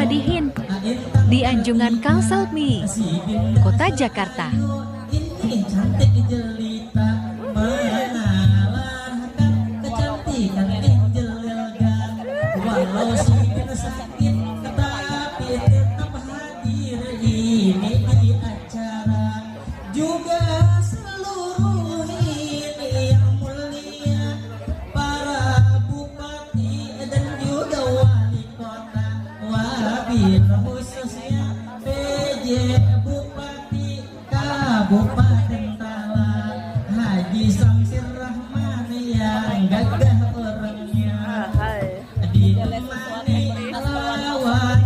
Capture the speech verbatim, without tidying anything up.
Dihin di Anjungan Kalsel Mi, Kota Jakarta. Ini cantik jelita mengalahkan kecantikan Angel Elga. Walau sidin sakit tetapi tetap hadir ini di acara. Juga seluruh ini yang mulia para bupati dan juga wali kota, wabil khususnya P J Bupati Kabupaten Talaut, Haji Samsir Rahman yang gagah orangnya. Ditemani lawan